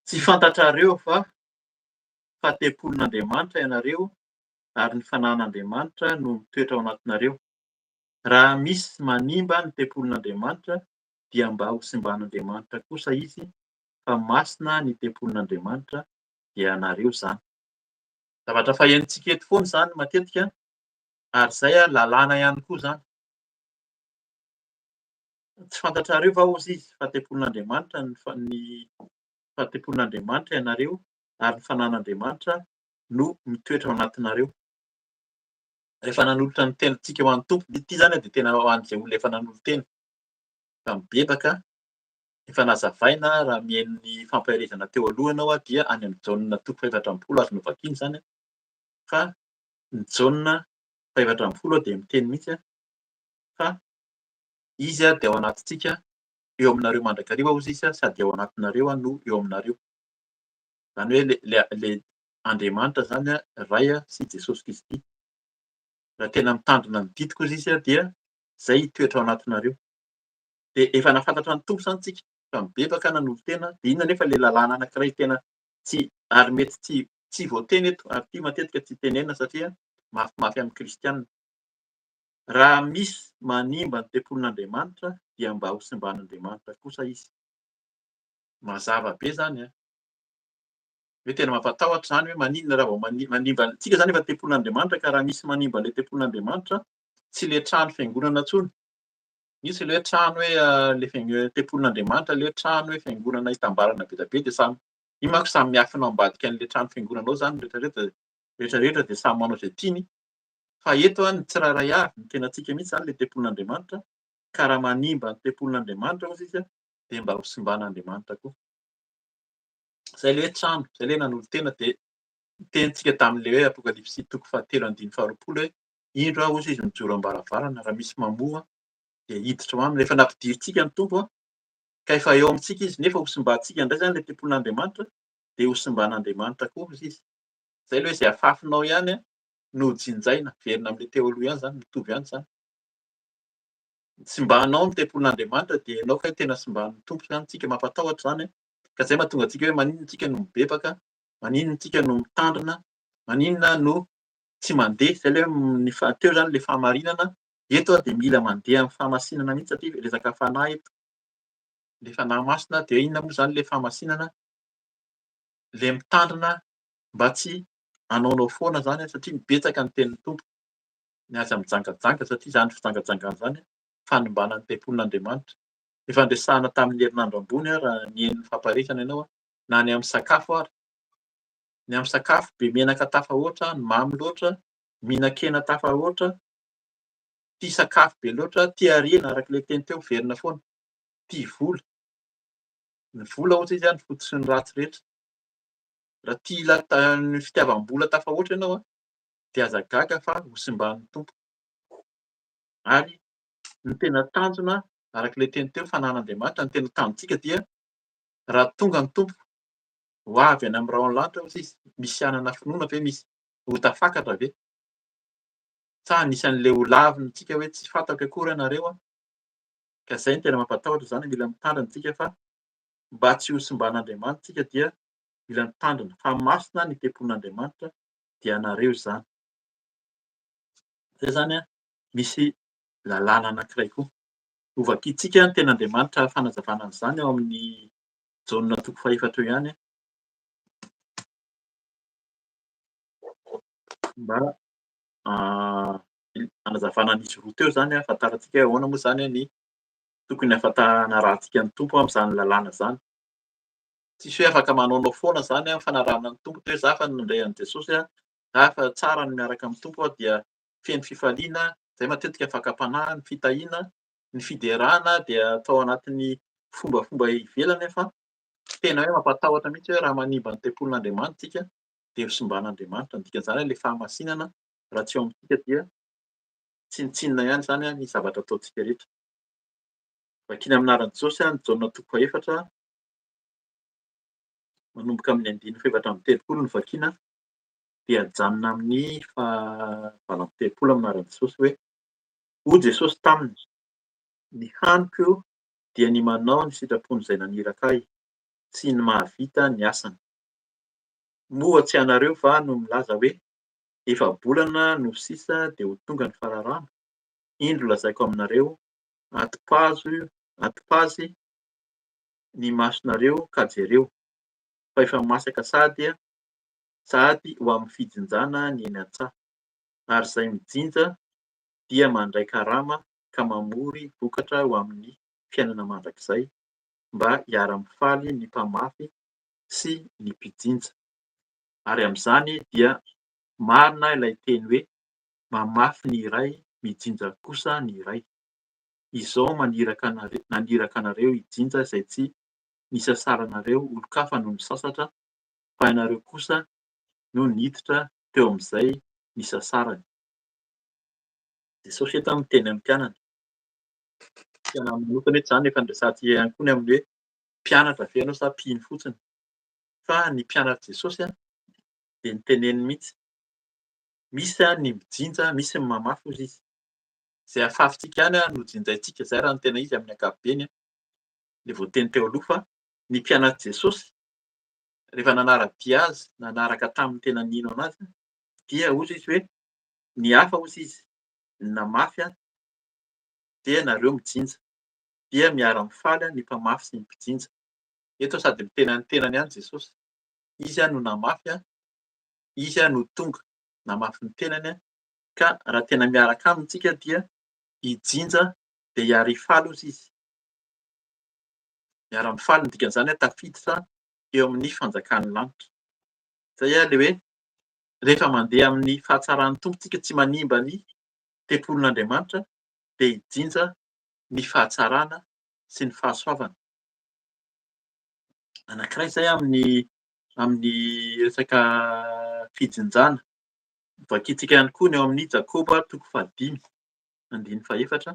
Tsy fantatrareo va fa tempolin'Andriamanitra ianareo ary ny fanan'Andriamanitra no mitoetra ao anatinareo? Raha misy manimba ny tempolin'Andriamanitra dia mba ho simban'Andriamanitra kosa izy, fa masina ny tempolin'Andriamanitra, dia anareo izany. Zavatra fahenontsika eto foana izany matetika, ary izay lalàna ihany koa izany. Tsy fantatrareo va hozy izy fa tempolin'Andriamanitra ny ny fa tempolin'Andriamanitra ianareo ary ny fanan'Andriamanitra no mitoetra ao anatinareo. Rehefa nanolotra ny tenantsika ho an'ny Tompo, ity izany dia tena ho an'izay olona efa nanolo-tena, efa mibebaka, efa nazavaina raha mihaino ny fampaherezana teo aloha ianao dia any amin'ny Jaona toko fahefatra ambin'ny folo azonao vakiana izany fa ny Jaona fahefatra ambin'ny folo dia miteny mihitsy fa Izy dia ao anatintsika, eo aminareo mandrakariva hozy Izy sady ao anatinareo no eo aminareo. Izany hoe le Andriamanitra izany Ray sy Jesosy Kristy. Raha tena mitandrina ny didiko hozy Izy dia izay hitoetra ao anatinareo. Dia efa nahafantatra ny Tompo izany tsika, fa mibebaka nanolo-tena, dia inona anefa ilay lalàna anankiray tena tsy ary mety tsy tsy voateny eto ary ity matetika tsy tenenina satria mafimafy amin'ny kristiana. Raha misy manimba ny tempolin'Andriamanitra dia mba ho simban'Andriamanitra kosa izy. Mazava be izany an! Hoe tena mampatahotra izany hoe maninona raha vao manimba, tsika izany efa tempolin'Andriamanitra ka raha misy manimba ilay tempolin'Andriamanitra, tsy ilay trano fiangonana intsony. Misy ilay hoe trano hoe ilay tempolin'Andriamanitra, ilay hoe trano hoe fiangonana itambarana be dia be dia samy, io manko samy miafina ao ambadika an'ilay trano fiangonana ao izany rehetra rehetra, rehetra rehetra dia samy manao izay tiany. Fa eto ny tsirairay avy, ny tenantsika mihitsy izany ilay tempolin'Andriamanitra, ka raha manimba ny tempolin'Andriamanitra hozy izy dia mba ho simban'Andriamanitra koa. Izay ilay hoe trano, izay ilay nanolo-tena dia nitenintsika tamin'ilay hoe Apokalypsy toko fahatelo andininy faharoapolo hoe indro aho hozy izy mijoro am-baravarana, raha misy mamoha dia hiditra ao aminy. Rehefa nampidirintsika ny Tompo ka efa eo amintsika izy nefa ho simbantsika indray izany ilay tempolin'Andriamanitra dia ho simban'Andriamanitra koa hozy izy. Izay ilay hoe izay afafinao ihany no jinjaina, miverina amin'ilay teo aloha ihany izany, mitovy ihany izany. Simbanao ny tempolin'Andriamanitra dia ianao kay tena simban'ny Tompo izany, tsika mampatahotra izany. Ka izay mahatonga antsika hoe maninona tsika no mibebaka, maninona tsika no mitandrina, maninona no tsy mandeha, izay ilay hoe ny teo izany ilay fahamarinana, eto dia mila mandeha amin'ny fahamasinana mihitsy satria resaka fanahy eto. Ilay fanahy masina dia inona moa izany ilay fahamasinana? Ilay mitandrina mba tsy hanaonao foana izany satria betsaka ny tenin'ny Tompo. Ny aza mijangajanga satria izany fijangajangana izany fanimbana ny tempolin'Andriamanitra. Efa niresahana tamin'ny herinandro ambony raha nihaino ny fampaherezana ianao na ny amin'ny sakafo ary. Ny amin'ny sakafo be menaka tafahoatra, ny mamy loatra, mihinan-kena tafahoatra, tia sakafo be loatra, tia harena araka ilay teny teo miverina foana, tia vola. Ny vola hozy izy ny fototry ny ratsy rehetra. Raha tia ny fitiavam-bola tafahoatra ianao dia aza gaga fa ho simban'ny Tompo. Ary ny tena tanjona, araka ilay teny teo, fananan'Andriamanitra, ny tena tanjontsika dia. Raha tonga ny Tompo, ho avy any amin'ny rahon'ny lanitra hozy izy, misy hanana finoana ve? Misy ho tafakatra ve? Sa anisan'ilay ho lavina antsika hoe tsy fantako akory ianareo an? Ka izay no tena mampatahotra izany, mila mitandrina isika fa mba tsy ho simban'Andriamanitra isika dia mila mitandrina fa masina ny tempolin'Andriamanitra dia anareo izany. Izay izany an, misy lalàna anankiray koa. Hovakintsika ny tenin'Andriamanitra fanazavana an'izany ao amin'ny Jaona toko fahefatra eo ihany mba hanazavana an'izy roa teo izany ahafantarantsika hoe ahoana moa izany ny tokony ahafantarantsika ny Tompo amin'izany lalàna izany. Tsisy hoe afaka manaonao foana izany amin'ny fanarahana ny Tompo hoe za efa nandray an'i Jesosy, za efa tsara ny miaraka amin'ny Tompo dia feno fifaliana, izay matetika fakam-panahy, ny fitahiana, ny fiderana dia atao anatin'ny fombafomba ivelany fa tena hoe mampatahotra mihitsy hoe raha manimba ny tempolin'Andriamanitra isika dia ho simban'Andriamanitra. Ny dikan'izany hoe ilay fahamasinana raha tsy eo amintsika dia tsinontsinona ihany izany ny zavatra ataontsika rehetra. Vakina amin'ny anaran'i Jesosy ny Jaona toko fahefatra manomboka amin'ny andininy fahefatra amby telopolo no vakina dia ajanona amin'ny faha 38 amin'ny anaran'i Jesosy hoe hoy Jesosy taminy, ny haniko dia ny manao ny sitrapon'izay naniraka ahy sy ny mahavita ny asany. Moa tsy ianareo va no milaza hoe, Efa-bolana no sisa dia ho tonga ny fararano? Indro lazaiko aminareo, atipazo atipazy ny masonareo ka jereo, fa efa masaka sahady sahady ho amin'ny fijinjana ny eny an-tsaha. Ary izay mijinja dia mandray karama ka mamory vokatra ho amin'ny fiainana mandrakizay, mba hiara-mifaly ny mpamafy sy ny mpijinja. Ary amin'izany dia marina ilay teny hoe, Mamafy ny iray, mijinja kosa ny iray. Izao maniraka naniraka anareo hijinja izay tsy nisasaranareo, olon-kafa no nisasatra, fa ianareo kosa no niditra teo amin'izay nisasarany. Jesosy eto miteny amin'ny mpianany. Mpianany manokana eto izany efa niresahantsika ihany koa ny amin'ny hoe mpianatra ve ianao sa mpino fotsiny. Fa ny mpianatr'i Jesosy dia niteneniny mihitsy. Misy ny mijinja, misy ny mamafy hozy izy. Izay afafintsika ihany no jinjaintsika, izay raha ny tena izy amin'ny ankapobeny, ilay voateny teo aloha fa ny mpianatr'i Jesosy rehefa nanara-dia azy, nanaraka tamin'ny tena nino an'azy dia hozy izy hoe ny hafa hozy izy namafy dia nareo mijinja, dia miara-mifaly ny mpamafy sy ny mpijinja. Eto sady miteny ny tenany ihany Jesosy. Izy no namafy, izy no tonga namafy ny tenany ka raha tena miaraka aminy tsika dia hijinja dia hiara-hifaly hozy izy. Miara-mifaly ny dikan'izany hoe tafiditra eo amin'ny fanjakan'ny lanitra. Izay ilay hoe rehefa mandeha amin'ny fahatsaran'ny Tompo tsika tsy manimba ny tempolin'Andriamanitra dia hijinja ny fahatsarana sy ny fahasoavana. Anankiray izay amin'ny amin'ny resaka fijinjana. Vakintsika ihany koa ny ao amin'ny Jakoba toko fahadimy andininy fahefatra.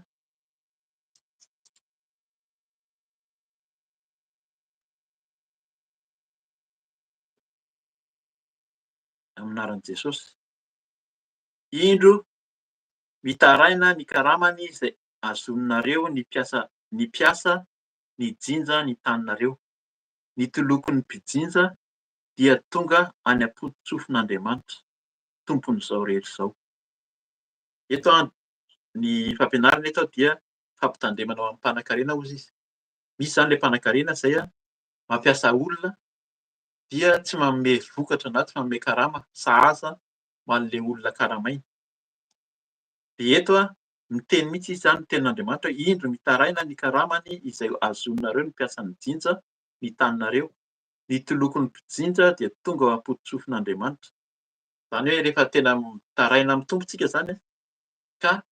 Amin'ny anaran'i Jesosy. Indro mitaraina ny karamany izay azoninareo ny mpiasa ny mpiasa nijinja ny taninareo. Ny tolokon'ny mpijinja dia tonga any am-pototsofin'Andriamanitra, Tompon'izao rehetra izao. Eto ny fampianarana eto dia fampitandremana ho an'ny mpanankarena hozy izy. Misy izany ilay mpanankarena izay mampiasa olona dia tsy manome vokatra na tsy manome karama sahaza ho an'ilay olona karamainy. Dia eto miteny mihitsy izy izany, ny tenin'Andriamanitra hoe indro mitaraina ny karamany izay azoninareo ny mpiasa nijinja ny taninareo. Ny tolokon'ny mpijinja dia tonga ao am-pototsofin'Andriamanitra. Izany hoe rehefa tena mitaraina amin'ny Tompo tsika izany ka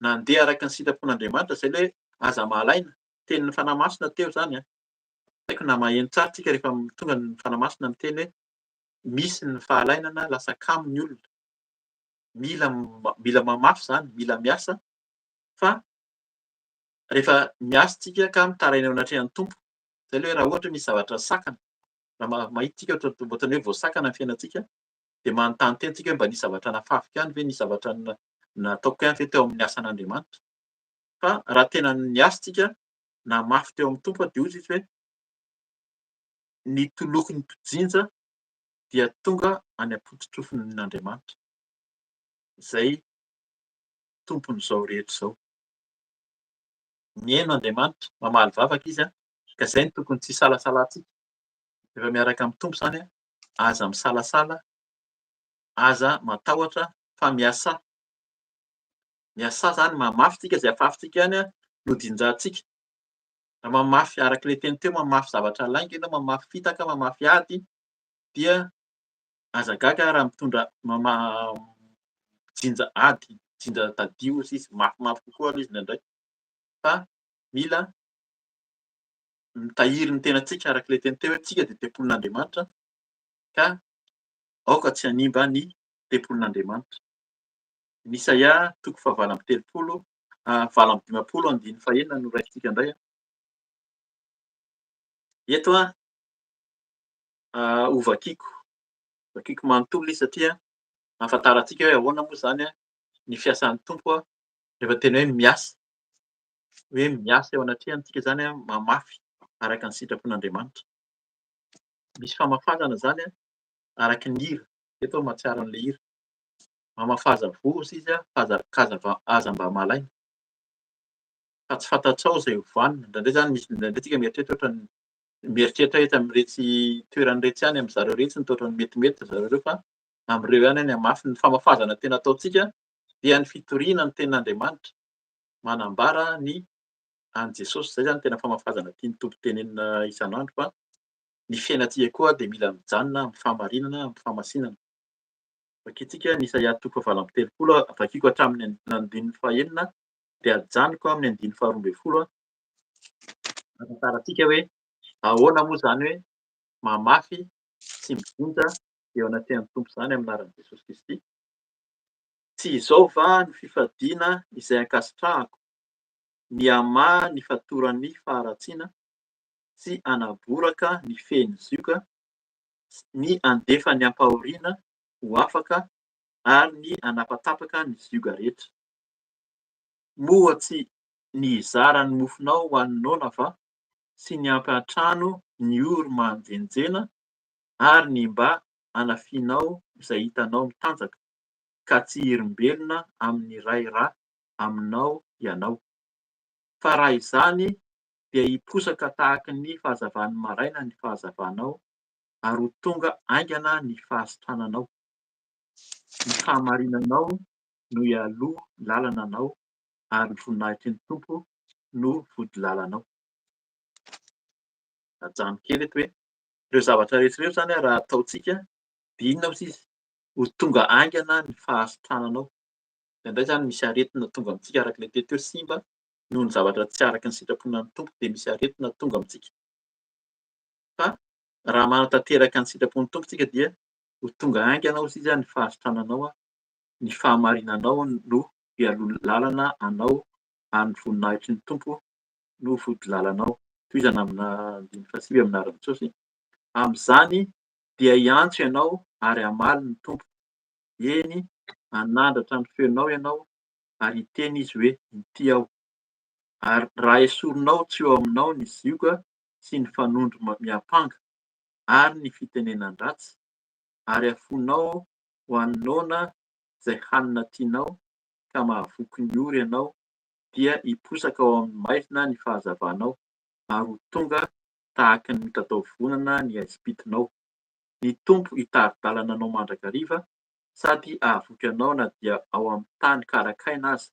nandeha araka ny sitrapon'Andriamanitra, izay ilay hoe aza malaina, tenin'ny Fanahy Masina teo izany an. Tsy haiko na maheno tsara tsika rehefa tonga ny Fanahy Masina miteny hoe misy ny fahalainana, lasa kamo ny olona. Mila mila mamafy izany, mila miasa fa rehefa miasa tsika ka mitaraina eo anatrehan'ny Tompo. Izay ilay hoe raha ohatra hoe misy zavatra sakana, raha mahita isika ohatran'ny hoe voasakana ny fiainantsika, dia manontany tena isika hoe mba nisy zavatra nafafiko ihany ve, nisy zavatra nataoko ihany ve teo amin'ny asan'Andriamanitra. Fa raha tena niasa isika, namafy teo amin'ny Tompo, dia hoy izy hoe ny tolokon'ny mpijinja dia tonga any am-pototrofin'Andriamanitra, izay Tompon'izao rehetra izao. Mihaino Andriamanitra, mamaly vavaka Izy, ka izay no tokony tsy hisalasalantsika. Rehefa miaraka amin'ny Tompo izany, aza misalasala, aza matahotra fa miasà. Miasà izany, mamafy tsika, izay afafintsika ihany no jinjantsika. Raha mamafy, araka ilay teny teo, mamafy zavatra lainga ianao, mamafy fitaka, mamafy ady, dia aza gaga raha mitondra mijinja ady, mijinja tadio hozy izy, mafimafy kokoa aloha izy indraindray. Fa mila mitahiry ny tenantsika araka ilay teny teo hoe tsika dia tempolin'Andriamanitra ka aoka tsy hanimba ny tempolin'Andriamanitra. Ny Isaia toko fahavalo amby telopolo, 58 andininy fahenina no raisintsika indray. Eto hovakiko, vakiko manontolo izy satria ahafantarantsika hoe ahoana moa izany ny fiasan'ny Tompo rehefa tena hoe miasa. Hoe miasa eo anatrehany tsika izany mamafy araka ny sitrapon'Andriamanitra. Misy famafazana izany araka ny hira. Eto aho mahatsiaro an'ilay hira. Mamafaza voa hozy izy fa aza aza mba malaina. Fa tsy fantatrao izay ho vanona. Indraindray izany misy indraindray tsika mieritreritra ohatran'ny mieritreritra hoe tamin'iretsy toerana iretsy ihany amin'ny zareo iretsy no toa ohatran'ny metimety ry zareo ireo fa amin'ireo ihany ny hamafy. Ny famafazana tena ataontsika dia ny fitoriana ny tenin'Andriamanitra. Manambara ny an'i Jesosy. Izay izany tena famafazana tian'ny Tompo tenenina isan'andro fa ny fiainantsika koa dia mila mijanona amin'ny fahamarinana, amin'ny fahamasinana. Vakintsika ny Isaia toko fahavalo amby telopolo, vakiko hatramin'ny andininy fahenina dia ajanoko amin'ny andininy faharoa ambin'ny folo ahafantarantsika hoe ahoana moa izany hoe mamafy sy mijinja eo anatrehan'ny Tompo izany amin'ny anaran'i Jesosy Kristy. Tsy izao va no fifadiana izay ankasitrahako, ny hamaha ny fatoran'ny faharatsiana sy hanaboraka ny fehin'ny zioga, ny handefa ny ampahoriana ho afaka ary ny hanapatapaka ny zioga rehetra? Moa tsy ny hizara ny mofonao ho an'ny noana va, sy ny hampiantrano ny ory manjenjena, ary ny mba hanafianao izay hitanao mitanjaka, ka tsy hirimbelona amin'ny iray ra aminao ianao? Fa raha izany dia hiposaka tahaka ny fahazavan'ny maraina ny fahazavanao, ary ho tonga haingana ny fahasitrananao. Ny fahamarinanao no hialoha lalana anao, ary ny voninahitry ny Tompo no vodilalanao. Ajanoko kely eto hoe ireo zavatra rehetra ireo izany raha ataontsika dia inona hozy izy? Ho tonga haingana ny fahasitrananao. Indraindray izany misy aretina tonga amintsika araka ilay teny teo, simba noho ny zavatra tsy araka ny sitraponan'ny Tompo dia misy aretina tonga amintsika. Fa raha manatanteraka ny sitrapon'ny Tompo isika dia ho tonga haingana hozy izy ny fahasitrananao, ny fahamarinanao no hialoha lalana anao ary ny voninahitry ny Tompo no vodilalanao. Tohizana amina andininy fahasivy amin'ny anaran'i Jesosy. Amin'izany dia hiantso ianao ary hamaly ny Tompo. Eny, hanandratra ny feonao ianao ary hiteny Izy hoe, Inty aho. Ary raha esorinao tsy eo aminao ny zioga sy ny fanondro miampanga ary ny fitenenan-dratsy, ary afoinao ho an'ny noana izay hanina tianao ka mahavoky ny ory ianao, dia hiposaka ao amin'ny maizina ny fahazavanao, ary ho tonga tahaka ny mitataovonana ny haizim-pitonao. Ny Tompo hitari-dalana anao mandrakariva sady hahavoky anao na dia ao amin'ny tany karakaina aza,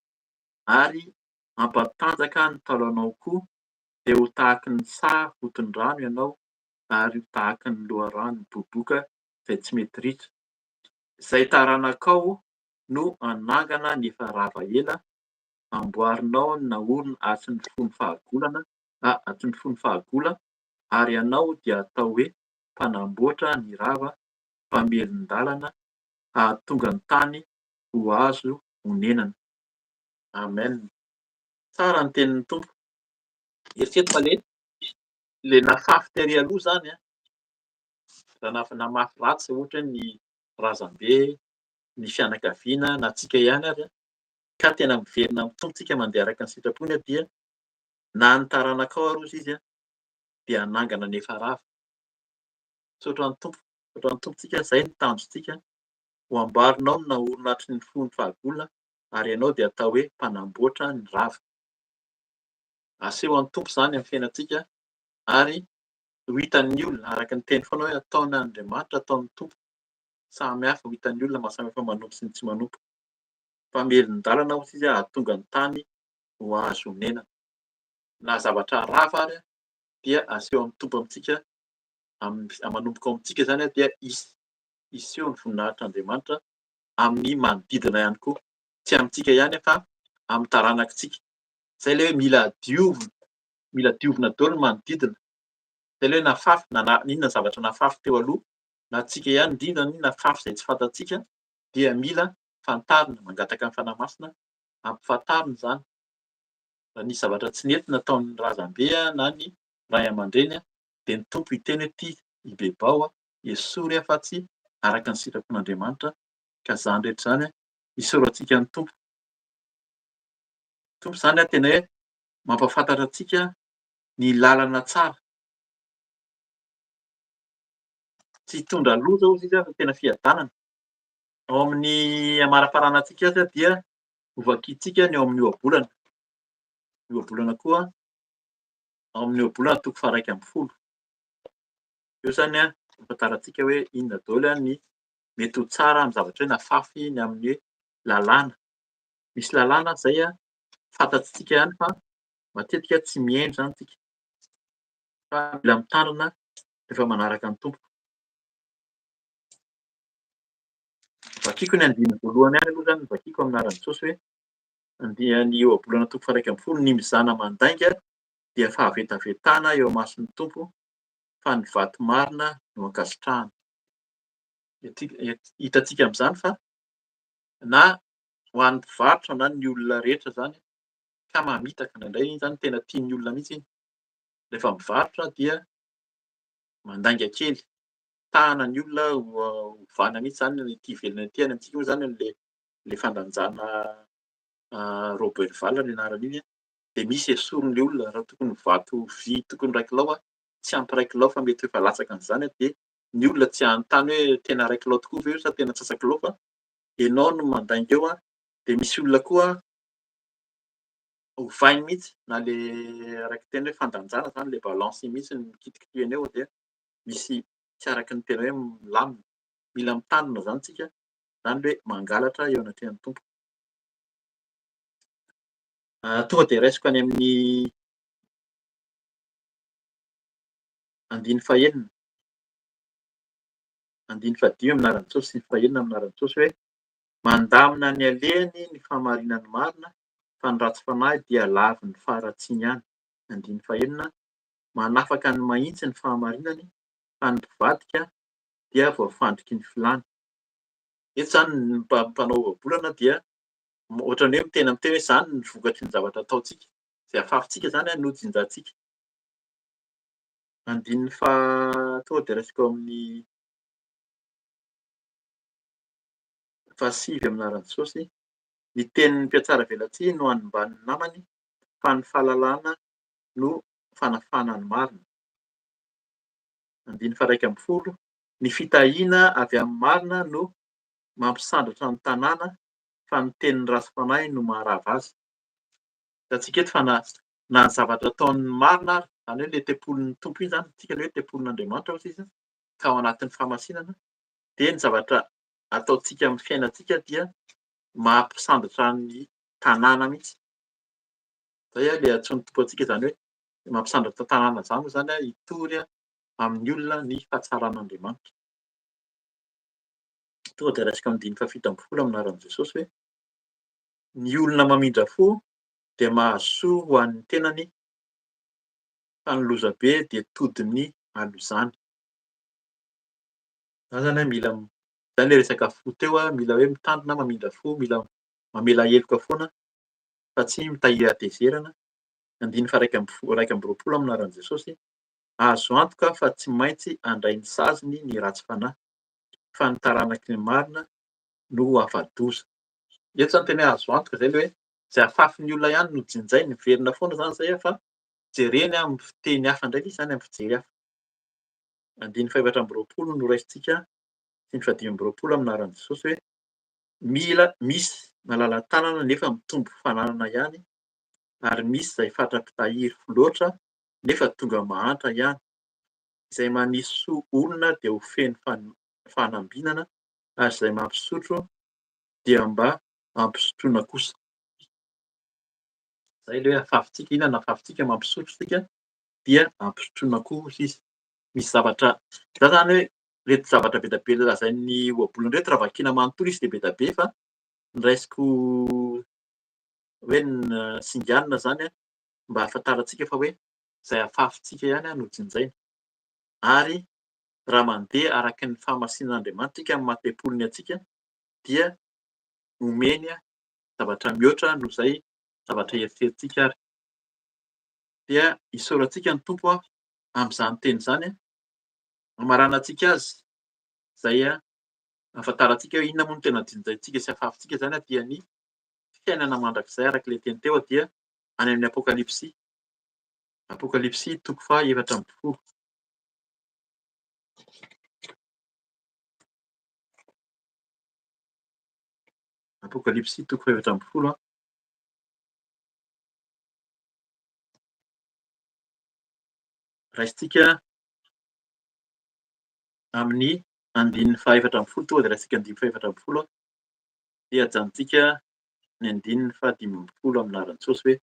ary hampatanjaka ny taolanao koa, dia ho tahaky ny saha voton-drano ianao, ary ho tahaky ny loharano miboiboika izay tsy mety ritra. Izay taranakao no hanangana ny efa rava ela, amboarinao ny naorina hatry ny fony fahagolana, hatry ny fony fahagola, ary ianao dia hatao hoe mpanamboatra ny rava, mpamelon-dalana, hahatonga ny tany ho azo onenana. Amen. Tsara ny tenin'ny Tompo. Eritrereto fa le. Ilay nafafy tery aloha izany an, raha namafy ratsy ohatra hoe ny razambe, ny fianakaviana na antsika ihany ary ka tena miverina amin'ny Tompo tsika mandeha araka ny sitrapony dia na ny taranakao ary hozy izy dia hanangana ny efa rava. Misaotra ny Tompo, misaotra ny Tompo tsika, izay ny tanjontsika, ho ambarinao ny naorina hatry ny fony fahagola ary ianao dia atao hoe mpanamboatra ny rava. Aseho an'ny Tompo izany amin'ny fiainantsika ary ho hitan'ny olona, araka ny teny foana hoe ataon'Andriamanitra, ataon'ny Tompo. Samy hafa ho hitan'ny olona maha samy hafa manompo sy ny tsy manompo. Mpamelon-dalana hozy izy hahatonga ny tany ho azo honenana. Na zavatra rava ary dia aseho amin'ny Tompo amintsika, manomboka ao amintsika izany dia hisy hiseho ny voninahitr'Andriamanitra amin'ny manodidina ihany koa. Tsy amintsika ihany fa amin'ny taranakitsika. Izay ilay hoe mila diovina, mila diovina daholo ny manodidina. Izay ilay hoe nafafy na inona zavatra nafafy teo aloha, na antsika ihany indrindra ny nafafy izay tsy fantatsika dia mila fantarina, mangataka ny Fanahy Masina ampifantarina izany. Raha nisy zavatra tsy nety nataon'ny razambe na ny ray aman-dreny dia ny Tompo hiteny hoe ity ibebaho, esory fa tsy araka ny sitrapon'Andriamanitra ka izany rehetra izany isaorantsika ny Tompo. Tompo izany tena hoe mampahafantatra antsika ny lalana tsara. Tsy hitondra loza hozy izy fa tena fiadanana. Ao amin'ny amaraparanantsika azy dia hovakintsika ny ao amin'ny ohabolana. Ny ohabolana koa ao amin'ny ohabolana toko faha-11. Eo izany ahafantarantsika hoe inona daholo ny mety ho tsara amin'ny zavatra hoe nafafy ny amin'ny hoe lalàna. Misy lalàna izay fantatsika ihany fa matetika tsy mihaino izany isika fa mila mitandrina rehefa manaraka ny Tompo. Vakiko ny andininy voalohany ihany aloha izany, vakiko amin'ny anaran'i Jesosy hoe andiany ohabolana toko faha-11, ny mizana mandainga dia fahavetavetana eo imason'ny Tompo fa ny vato marina no ankasitrahana. Hitantsika amin'izany fa na ho an'ny mpivarotra na ny olona rehetra izany ka mamitaka indraindray iny izany tena tian'ny olona mihitsy iny. Rehefa mivarotra dia mandainga kely, tahana ny olona hovana mihitsy izany ny ety ivelany ety any amintsika moa izany le le fandanjana Roberval ny anaran'iny dia misy esoriny le olona raha tokony vato vy tokony iray kilao tsy ampy iray kilao fa mety ho efa latsaka an'izany dia ny olona tsy hanontany hoe tena iray kilao tokoa ve io sa tena antsasa-kilao fa ianao no mandainga eo dia misy olona koa ovainy mihitsy na le araka teny hoe fandanjana zany le balance iny mihitsy no kitikitihana eo dia misy tsy araka ny tena hoe milamina. Mila mitandrina zany tsika, zany hoe mangalatra eo anatrehan'ny Tompo. Tonga dia raisiko any amin'ny andininy fahenina, andininy fahadimy amin'ny anaran'i Jesosy sy ny fahenina amin'ny anaran'i Jesosy hoe mandamina ny alehany ny fahamarinan'ny marina fa ny ratsy fanahy dia lavin'ny faharatsiany ihany. Andininy fahenina, manafaka ny mahitsy ny fahamarinany fa ny mpivadika dia voafandriky ny filany. Eto izany ny mpanao ohabolana dia ohatran'ny hoe tena miteny hoe izany ny vokatry ny zavatra ataontsika, izay afafintsika izany no jinjantsika. Andininy faha tonga dia raisiko ao amin'ny fahasivy amin'ny anaran'i Jesosy, ny tenin'ny mpihatsaravelatsihy no hanimban'ny namany fa ny fahalalana no fanafahana ny marina. Andininy faha-11, ny fitahiana avy amin'ny marina no mampisandratra ny tanàna fa ny tenin'ny ratsy fanahy no maharava azy. Hitantsika eto fa na na ny zavatra ataon'ny marina ary, izany hoe ilay tempolin'ny Tompo iny izany, isika ilay hoe tempolin'Andriamanitra hoy izy, ka ao anatin'ny fahamasinana, dia ny zavatra ataontsika amin'ny fiainantsika dia mampisandratra ny tanàna mihitsy. Izay ilay antsoin'ny Tompo antsika izany hoe mampisandratra tanàna izany moa izany hitory amin'ny olona ny fahatsaran'Andriamanitra. Tonga dia raisiko amin'ny andininy faha-17 amin'ny anaran'i Jesosy hoe ny olona mamindra fo dia mahazo soa ho an'ny tenany fa ny lozabe dia todin'ny halozany. Izany izany mila izany ilay resaka fo teo, mila hoe mitandrina, mamindra fo, mila mamela heloka foana fa tsy mitahiry hatezerana. Andininy faha-21 amin'ny anaran'i Jesosy. Azo antoka fa tsy maintsy handray ny saziny ny ratsy fanahy, fa ny taranaky ny marina no ho afa-doza. Eto izany tena hoe azo antoka izay ilay hoe izay afafin'ny olona ihany no jinjainy, miverina foana izany izay fa jereny amin'ny fiteny hafa indray izy izany, amin'ny fijery hafa. Andininy faha-24 no raisintsika sy ny faha-25 amin'ny anaran'i Jesosy hoe mila misy malala-tanana nefa mitombo fananana ihany ary misy izay fatra-pitahiry loatra nefa tonga mahantra ihany. Izay manisy soa olona dia ho feno fanambinana ary izay mampisotro dia mba hampisotroina kosa. Izay ilay hoe afafintsika, inona no afafintsika? Mampisotro isika dia ampisotroina koa hozy izy. Misy zavatra, za zany hoe reto zavatra be dia be lazain'ny ohabolana ireto raha vakiana manontolo izy dia be dia be fa ny raisiko hoe singanina zany mba hahafantarantsika fa hoe izay afafintsika ihany no jinjaina. Ary raha mandeha araka ny fahamasinan'Andriamanitra isika amin'ny maha tempoliny antsika dia omeny zavatra mihoatra noho izay zavatra eritreritritsika ary. Dia isaorantsika ny Tompo amin'izany teny izany, hamaranantsika azy izay ahafantarantsika hoe inona moa no tena jinjaintsika sy afafintsika izany dia ny fiainana mandrakizay araka ilay teny teo dia any amin'ny Apokalypsy. Apokalypsy toko faha 14. Apokalypsy toko faha 14. Raisintsika amin'ny andininy faha 14, tonga dia raisintsika andininy faha 14 dia ajanontsika ny andininy faha 15 amin'ny anaran'i Jesosy hoe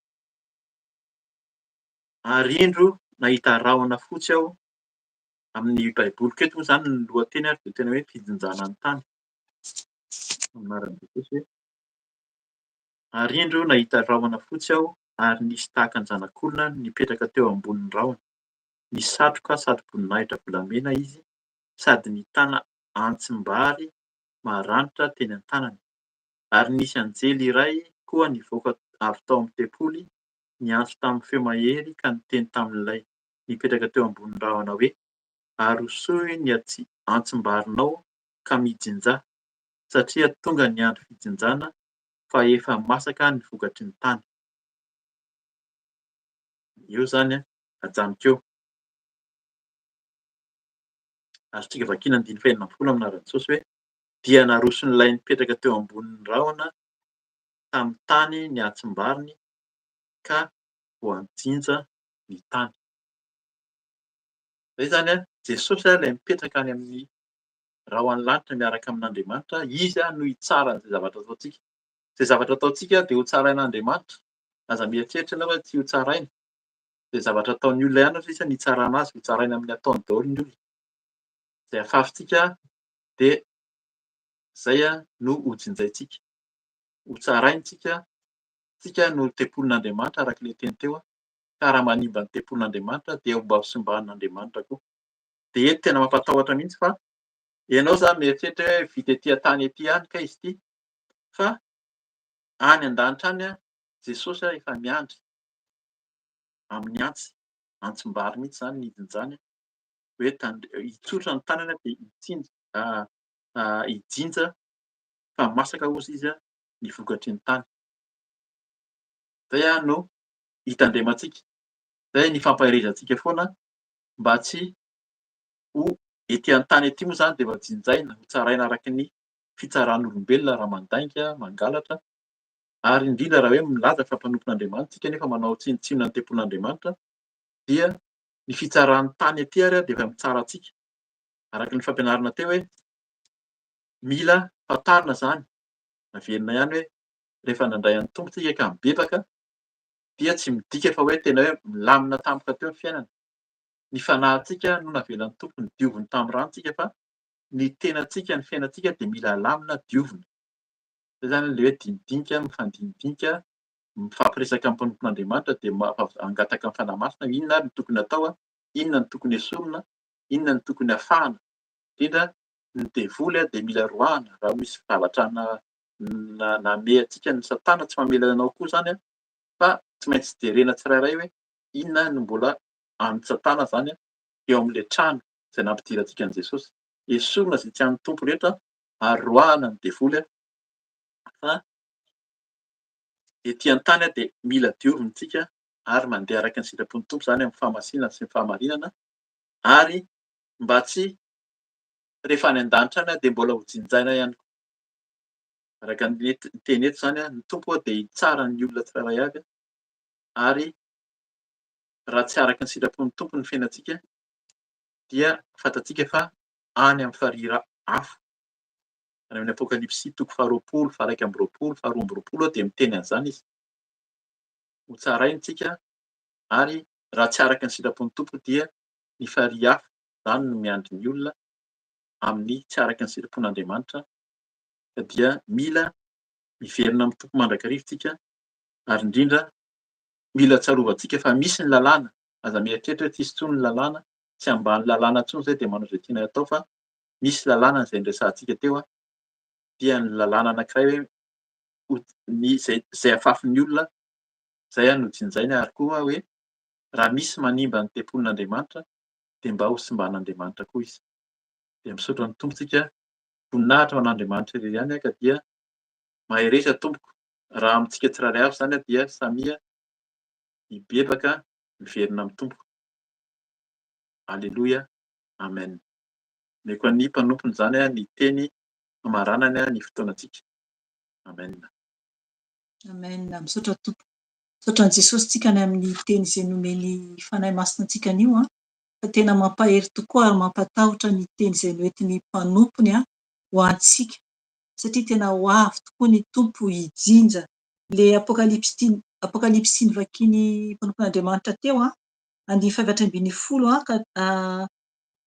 ary indro nahita rahona fotsy aho. Amin'ny Baiboliko eto moa izany ny lohateny ary dia tena hoe fijinjana ny tany amin'ny anaran'i Jesosy hoe ary indro nahita rahona fotsy aho ary nisy tahaka ny zanak'olona nipetraka teo ambonin'ny rahona. Nisatroka satroboninahitra volamena izy sady nitana antsim-bary maranitra teny an-tanany. Ary nisy anjely iray koa nivoaka avy tao amin'ny tempoly, niantso tamin'ny feo mahery ka niteny tamin'ilay nipetraka teo ambonin'ny rahona hoe, Arosoy ny antsim-barinao ka mijinjà, satria tonga ny andro fijinjana fa efa masaka ny vokatry ny tany. Eo izany, ajanoko eo. Azontsika vakiana andininy faha-16 amin'ny anaran'i Jesosy hoe, Dia naroson'ilay nipetraka teo ambonin'ny rahona tamin'ny tany ny antsim-bariny ka voajinja ny tany. Izay izany, Jesosy ilay mipetraka any amin'ny rahon'ny lanitra miaraka amin'Andriamanitra, Izy no hitsara an'izay zavatra ataontsika. Izay zavatra ataontsika dia hotsarain'Andriamanitra. Aza mieritreritra ianao hoe tsy hotsaraina. Izay zavatra ataon'ny olona ihany sisa no hitsarana azy, hotsaraina amin'ny ataony daholo ny olona. Izay afafintsika dia izay no hojinjaintsika. Hotsaraintsika, tsika no tempolin'Andriamanitra araka ilay teny teo, ka raha manimba ny tempolin'Andriamanitra dia ho mba hosimban'Andriamanitra koa. Dia eto tena mampatahotra mihitsy fa ianao izany mieritreritra hoe vita ety an-tany ety ihany kay izy ity fa any an-danitra any Jesosy efa miandry amin'ny antsy, antsim-bary mihitsy izany ny hidin'izany hoe hitsotra ny tanana dia hitsinja, hijinja fa masaka hozy izy ny vokatry ny tany. Izay no hitandremantsika, izay ny fampaherezantsika foana mba tsy ho ety an-tany ety moa izany dia mba jinjaina, ho tsaraina araka ny fitsaran'olombelona raha mandainga, mangalatra ary indrindra raha hoe milaza fa mpanompon'Andriamanitra isika nefa manao tsinontsinona ny tempolin'Andriamanitra dia ny fitsaran'ny tany ety ary dia efa mitsara antsika araka ny fampianarana teo hoe mila fantarina izany, averina ihany hoe rehefa nandray an'ny Tompo tsika ka mibebaka dia tsy midika fa hoe tena hoe milamina tampoka teo ny fiainana. Ny fanahintsika no navelan'ny Tompo nodioviny tamin'ny rano tsika fa ny tenantsika, ny fiainantsika dia mila alamina, diovina. Izay izany ilay hoe dinidinika, mifandinidinika, mifampiresaka amin'ny mpanompon'Andriamanitra dia mangataka ny Fanahy Masina hoe inona ary no tokony atao, inona no tokony esorina, inona no tokony afahana. Indrindra ny devoly dia mila roahana raha misy zavatra namehy antsika ny satana tsy mamela anao koa izany fa tsy maintsy jerena tsirairay hoe inona no mbola an'i satana izany. eo amin'ilay trano izay nampidirantsika an'i Jesosy. Esorina izay tsy an'ny Tompo rehetra ary roahana ny devoly fa ety an-tany dia mila diovina isika ary mandeha araka ny sitrapon'ny Tompo izany amin'ny fahamasinana sy ny fahamarinana ary mba tsy rehefa any an-danitra any dia mbola ho jinjaina ihany koa. Araka ny teny eto izany, ny Tompo dia hitsara ny olona tsirairay avy ary raha tsy araka ny sitrapon'ny Tompo ny fiainantsika dia fantatsika fa any amin'ny farihy afo. Any amin'ny Apokalypsy toko faharoapolo, faharaika amby roapolo, faharoa amby roapolo dia miteny an'izany izy. Ho tsaraina isika ary raha tsy araka ny sitrapon'ny Tompo dia ny farihy afo izany no miandry ny olona amin'ny tsy araka ny sitrapon'Andriamanitra ka dia mila miverina amin'ny Tompo mandrakariva isika ary indrindra mila tsarovantsika fa misy ny lalàna, aza mieritreritra hoe tsisy intsony ny lalàna, tsy ambany lalàna intsony izay dia manao izay tianay atao fa misy lalàna izay niresahantsika teo dia ny lalàna anankiray hoe ny izay izay afafin'ny olona izay no jinjainy ary koa hoe raha misy manimba ny tempolin'Andriamanitra dia mba ho simban'Andriamanitra koa izy. Dia misaotra ny Tompo tsika, voninahitra ho an'Andriamanitra irery ihany ka dia mahereza tompoko raha amintsika tsirairay avy izany dia samia mibebaka miverina amin'ny Tompo. Aleloia. Amen. Omeko an'ny mpanompony izany ny teny hamaranany ny fotoanantsika. Amen. Amen. Misaotra Tompo. Misaotra an'i Jesosy tsika ny amin'ny teny izay nomeny Fanahy Masina antsika anio an. Fa tena mampahery tokoa ary mampatahotra ny teny izay noentin'ny mpanompony ho antsika. Satria tena ho avy tokoa ny Tompo hijinja. Ilay Apokalypsy Apokalypsy novakian'ny mpanompon'Andriamanitra teo an, andininy faha-14 an, ka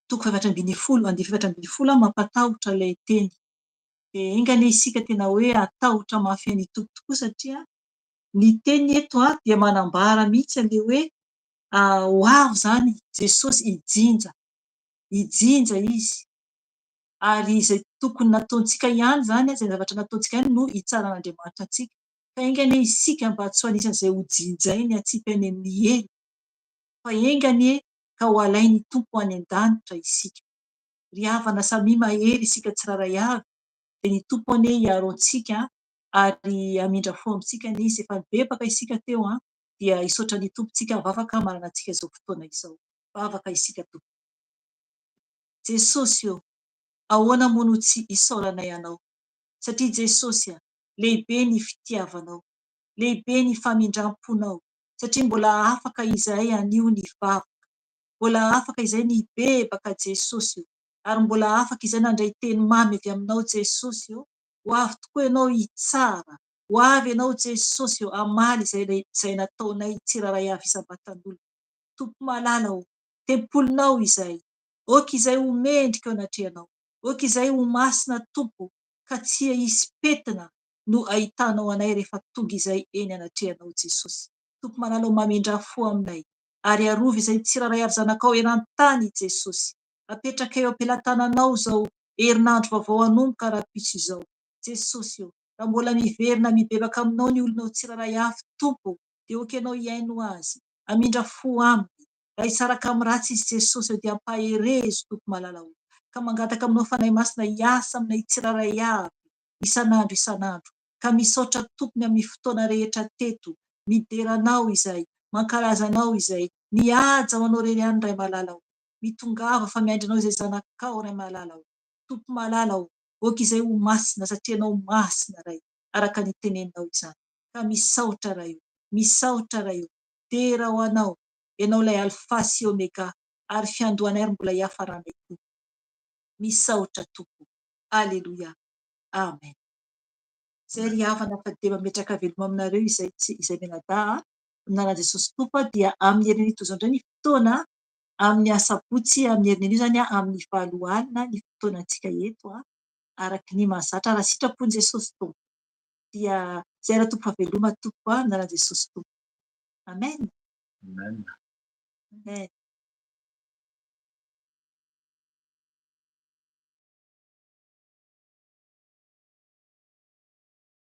toko faha-14, andininy faha-14 an, mampatahotra ilay teny. Dia enga anie isika tena hoe hatahotra mafy an'i Tompo tokoa satria ny teny eto an dia manambara mihitsy an'ilay hoe ho avy izany Jesosy hijinja, hijinja Izy. Ary izay tokony nataontsika ihany izany, izay zavatra nataontsika ihany no hitsaran'Andriamanitra antsika. Fa enga anie isika mba tsy ho anisan'izay ho jinjainy hatsipy any amin'ny helo, fa enga anie ka ho alain'ny Tompo any an-danitra isika. Ry havana samia mahery isika tsirairay avy, dia ny Tompo anie hiaro antsika ary hamindra fo amintsika anie Izy. Efa nibebaka isika teo an, dia hisaotra ny Tompo tsika mivavaka manana antsika izao fotoana izao. Vavaka isika Tompoko. Jesosy ô, ahoana moa no tsy hisaoranay Anao? Satria Jesosy a, lehibe ny fitiavanao, lehibe ny famindram-ponao, satria mbola afaka izahay anio nivavaka, mbola afaka izahay nibebaka Jesosy ô, ary mbola afaka izahay nandray teny mamy avy aminao Jesosy ô, ho avy tokoa Ianao hitsara, ho avy Ianao Jesosy ô hamaly izay izay nataonay tsirairay avy isam-batan'olona. Tompo malala ô, tempolinao izahay, ok izay ho mendrika eo anatrehanao, ok izay ho masina Tompo ka tsia hisy petina no ahitanao anay rehefa tonga izay eny anatrehanao Jesosy. Tompo malala ô mamindrà fo aminay ary arovy izay tsirairay avy zanakao eran-tany Jesosy. Apetrakay eo am-pelatananao izao herinandro vaovao hanomboka rahampitso izao. Jesosy ô, raha mbola miverina mibebaka aminao ny olonao tsirairay avy Tompo dia ok Ianao hihaino azy, hamindra fo aminy, Raha hisaraka amin'ny ratsy izy Jesosy ô dia ampaherezo Tompo malala ô. Ka mangataka aminao Fanahy Masina hiasa aminay tsirairay avy isan'andro isan'andro. Ka misaotra Tompony amin'ny fotoana rehetra teto. Midera Anao izahay, mankalaza Anao izahay, mihaja ho Anao irery ihany Ray malala ô. Mitongava fa miandry Anao izay zanakao Ray malala ô. Tompo malala ô, aoka izay ho masina satria Ianao masina Ray araka ny teneninao izany. Ka misaotra Ray ô, misaotra Ray ô, dera ho Anao. Ianao ilay Alfa sy Omega ary fiandohanay ary mbola hiafaranay koa. Misaotra Tompo. Aleloia. Amen. Zay ry havana fa dia mametraka veloma aminareo izay tsy izay mianadahy a. Amin'ny anaran'i Jesosy Tompo a dia amin'ny herin'io toy izao indray ny fotoana amin'ny asabotsy amin'ny herin'io izany a amin'ny valo alina ny fotoanantsika eto a araka ny mahazatra raha sitrapon'i Jesosy Tompo. Dia zay raha Tompo fa veloma Tompoko a amin'ny anaran'i Jesosy Tompo. Amen. Amen. Amen.